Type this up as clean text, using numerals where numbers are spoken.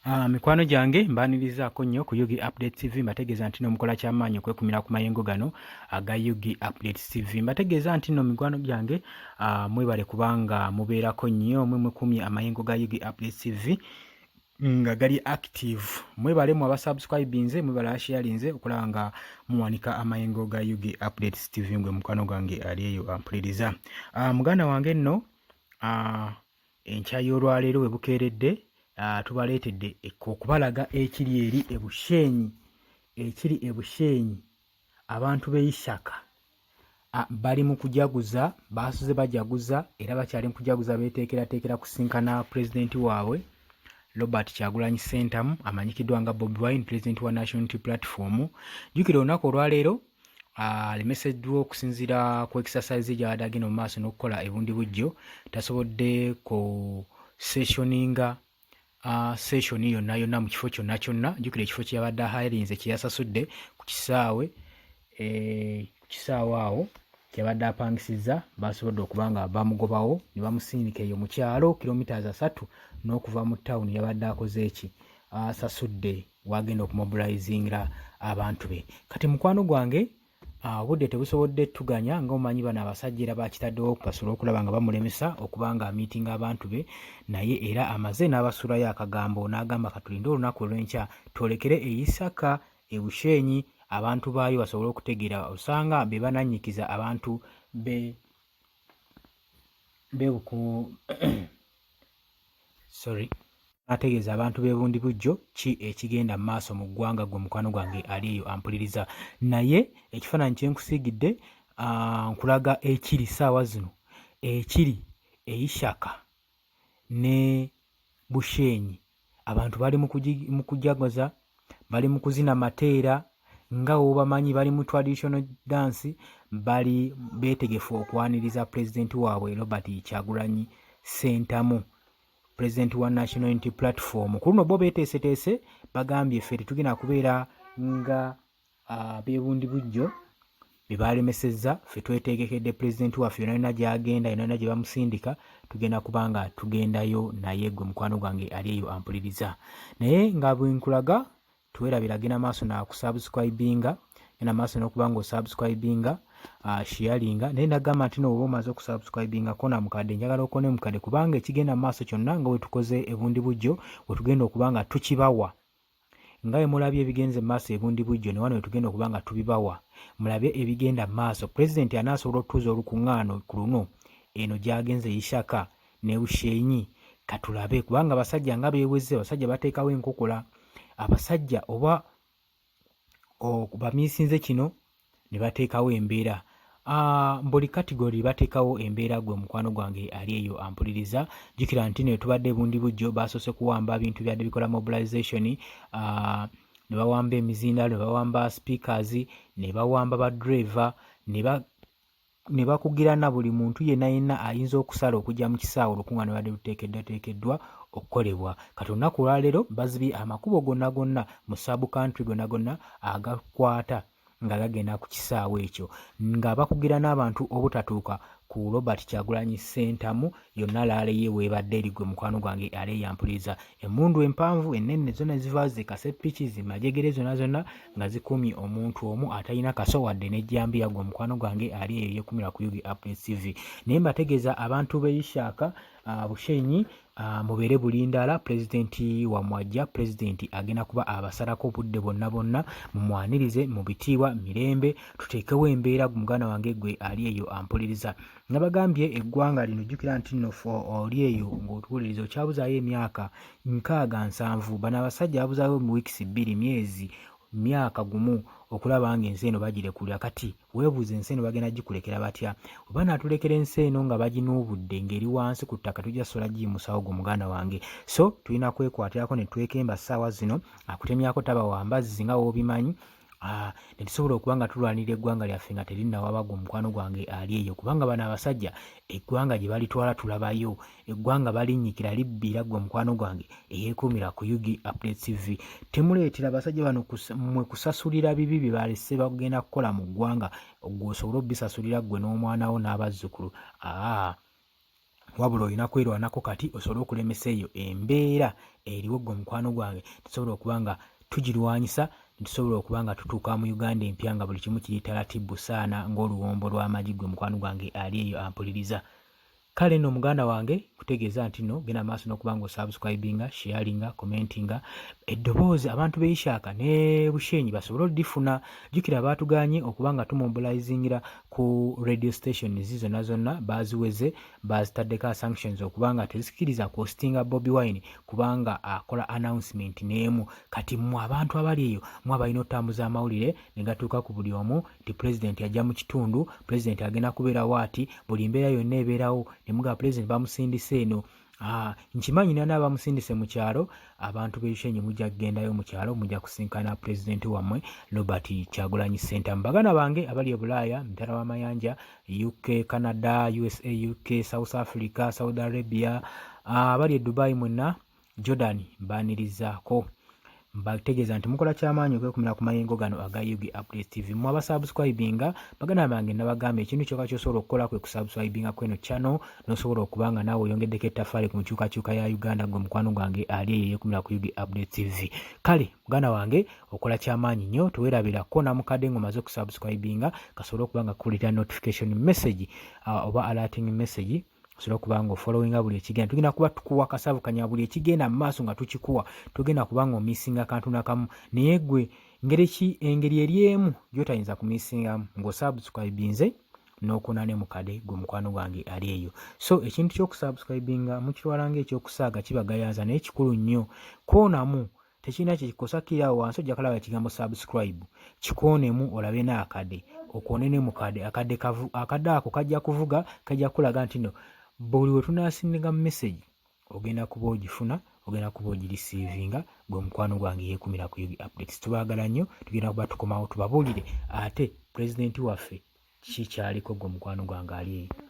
Mikwano gyange, mbaanirizaako nnyo ku UG Update TV. Mbategeeza nti nomukola kyamaanyi okwekumira ku mayengo gano aga UG Update TV. Mbategeeza nti no mikwano gyange, mwebale kubanga mubeerako nnyo, mwe mwekumye amayengo ga UG Update TV nga gali active. Mwebale mu abasubscribinze, mwebale abasharinze okulaba nga muwanika amayengo ga UG Update TV. Ngwe mukwano gwange ali eyo ampuliriza, muganda wange nno, enkya y'olwaleero we bukeeredde, tubaleetedde okubalaga ekiri eri ebushenyi, ekiri ebushenyi. Abantu b'e Ishaka bali mu kujaguza, baasuze bajaguza era bakyali mu kujaguza, beeteekerateekera kusinkana pulezidenti waabwe Robert Kyagulanyi Ssentamu, amanyikiddwa nga Bobi Wine, pulezidenti wa National Unity Platform. Jjukira olunaku olwaleero alemeseddwa okusinziira ku exercise gy'abadde agenda mu maaso n'okukola ebundi bujjo, tasobodde ku sessioninga session yonna yonna mu kifo kyonna kyonna. Jjukira ekifo kye yabadde ahayirinze, kye yasasudde ku kisaawe, ku kisaawe awo kyabadde apangisizza, basobodde okuba nga bamugobawo ne bamusindika eyo mu kyalo kilometers 3 n'okuva mu tawuni yabadde akoze eki asasudde wagenda okumobilizingira abantu be. Kati mukwano gwange, obudde tebusobodde tuganya. Nga omanyi, bano abasajja era bakitaddewo basobole okulaba nga bamulemesa okuba nga amiitinga abantu be, naye era amaze n'abasulayo akagambo n'agamba, "Katulinde olunaku olw'enkya twolekere eisaka ebushenyi, abantu baayo basobole okutegeera, osanga be banannyikiza abantu be bebuku sorry, ategeeza abantu b'ebundi bujjo ki ekigenda mu maaso mu ggwanga." Gwe mukwano gwange ali eyo ampuliriza, naye ekifaananyi kye nkusiigidde, nkulaga ekiri saawa zino ekiri eishaka ne bushenyi. Abantu bali mu kujaguza, bali mu kuzina mateera nga wobamanyi, bali mu traditional dance, bali beetegefu okwaniriza pulezidenti waabwe Robert Kyagulanyi Ssentamu, pulezidenti wa National Unity Platform. Ku luno bo beeteeseteese, bagambye, "Ffe tetugenda kubeera nga abeebundi bujjo be balemesezza. Ffe twetegekedde pulezidenti waffe, yonna yonna gy'agenda, yonna yonna gye bamusindika, tugenda kuba nga tugendayo naye." Gwe mukwano gwange ali eyo ampuliriza, naye nga bwe nkulaga, teweerabira genda maaso nakusubscribinga, genda maaso n'okuba nga osubscribinga, sharinga. Naye nagamba nti no, oba omaze okusubscribinga, kona mukadde, njagala okone mukadde, kubanga ekigenda mu maaso kyonna nga wetukoze ebundi bujjo, wetugenda okuba nga tukibawa. Nga bwe mulabye ebigenze mu maaso ebundi bujjo, ne wano wetugenda okuba nga tubibawa, mulabe ebigenda mu maaso. Pulezidenti anaasobola okutuuza olukuŋŋaano ku luno eno gy'agenze Ishaka ne Bushenyi? Katulabe, kubanga abasajja nga beeweze, abasajja bateekawo enkokola, abasajja oba bamiisinze kino ne bateekawo embeera buli category, bateekawo embeera. Gwe mukwano gwange ali eyo ampuliriza, jjukira nti ne tubadde bundi bujjo, basoose kuwamba bintu byadde bikola mobilization, ne bawamba emizindaalo, ne bawamba speakers, ne bawamba ba driver, ne bakugirana buli muntu yenna yenna ayinza okusala okujja mu kisaawe olukuŋŋaana lubadde luteekeddwateekeddwa okukolebwa. Kati olunaku olwaleero bazibye amakubo gonna gonna mu sub country gonna gonna agakwata nga gagenda ku kisaawe ekyo, nga bakugira n'abantu obutatuuka ku Robert Kyagulanyi Ssentamu yonna rally ye weebadde eri. Gwe mukwano gwange ale yampuliriza, emmundu empanvu ennene zonna ziva zikasepiki zimajegere zonna zonna nga zikumye omuntu omu atalina kaso wadde n'ejjambiya. Gwe mukwano gwange ali eyo yekumira ku UG Update TV, naye mbategeeza abantu b'e Ishaka, Bushenyi, mubeere bulindaala. Pulezidenti wammwe ajja, pulezidenti agenda kuba abasalako obudde bwonna bwonna. Mumwanirize mu bitiibwa mirembe, tuteekewo embeera. Muganda wange gwe ali eyo ampuliriza, nabagambye eggwanga lino, jjukira nti nno oli eyo ng'otuwuliriza okyabuzaayo emyaka 60, 70. Bano abasajja babuzaayo mu weeks 2, myezi, myaka gumu okulaba nga ensi eno bagirekulira. Kati weebuuza, ensi eno bagenda gikulekera batya? Oba naatulekera ensi eno nga baginuubudde ng'eri wansi ku ttaka, tujja sobola giyimusawo? Gwe muganda wange, so tulina kwekwatirako ne twekemba ssaawa zino. Akutemyako taba wambazzi, nga woobimanyi, ne tusobola okuba nga tulwanirira eggwanga lyaffe nga terinnawaba. Gwe omukwano gwange ali eyo, kubanga bano abasajja eggwanga gye balitwala tulabayo, eggwanga balinnyikira libbira. Gwe omukwano gwange eyeekuumira ku UG Update TV, temuleetera abasajja bano mmwe kusasulira bibi bye balese bagenda kukola mu ggwanga, gwe osobole obisasulira, ggwe n'omwana wo n'abazzukulu. Wabula olina kwerwanako kati osobole okulemesa eyo embeera eriwo. Gwe mukwano gwange, tusobola okuba nga tugirwanyisa, netusobola okuba nga tutuuka mu Uganda empya nga buli kimu kiri talatibu saana ng'oluwombo lw'amagi. Gwe mukwano gwange ali eyo ampuliriza, kale nno muganda wange, kutegeeza nti no genda maaso n'okuba nga osubscribinga, sharinga, commentinga eddoboozi abantu b'eishaaka ne Bushenyi basobole olifuna. Jjukira baatuganye okuba nga tumobilizingira ku radio stations zonna zonna, baziweze, bazitaddeko sanctions okuba nga tezikiriza kuhostinga Bobi Wine kubanga akola announcement n'emu. Kati mmwe abantu abali eyo, mwe abalina okutambuza amawulire ne gatuuka ku buli omu nti pulezidenti ajja mu kitundu, pulezidenti agenda kubeerawo ati, buli mbeera yonna ebeerawo ne mugamba pulezidenti bamusindise eno. Ah, nkimanyi nana abamusindise mu kyalo. Abantu b'Ebishenyi mujja kugendayo mu kyalo, mujja kusinkana pulezidenti wammwe Robert Kyagulanyi Ssentamu. Baganda bange abali e Bulaaya, mitala w'amayanja, UK, Canada, USA, UK, South Africa, Saudi Arabia, abali e Dubai mwenna, Jordan, mbaanirizaako, mbategeeza nti mukola kyamaanyi okwekumira ku mayengo gano aga UG Updates TV. Mmwe abasubscribinga, baganda bange, nabagamba ekintu kyokka kyosobola okukola kwe kusubscribinga kweno channel, n'osobola okuba nga naawe oyongeddeko ettafaali ku nkyukakyuka ya Uganda. Gwe mukwano gwange ali eyo yeekumira ku UG Updates TV, kale muganda wange okola kyamaanyi nnyo. Teweerabira ko namukadde ng'omaze okusubscribinga kasobole okuba nga kuleetera notification message oba alerting message, osobola okuba nga ofollowinga buli ekigenda. Tugenda kuba tukuwa kasavu kanya buli ekigenda mu maaso nga tukikuwa, tugenda kuba nga omissinga kantu nakamu. Naye gwe ngeri ki, engeri eri emu gyotayinza kumissingamu ng'osubscribinze n'okuna ne mukade. Gwe mukwano gwange ali eyo, so ekintu ky'okusubscribinga mukitwala ng'ekyokusaaga, kibagayaza, naye kikulu nnyo. Kwonamu tekirina kyekikosa, kkiri awo wansi ojja kalaba ekigambo subscribe, kikoonemu olabe n'akade, okoone ne mukade. Akadde akadde ako kajja kuvuga, kajja kulaga nti no buli we tunasindika message ogenda kuba ogifuna, ogenda kuba ogireceivinga. Gwe mukwano gwange yeekumira ku UG Updates, tubaagala nnyo. Tugenda kuba tukomawo tubabuulire ate pulezidenti waffe kikyaliko. Gwe mukwano gwange ali eyo.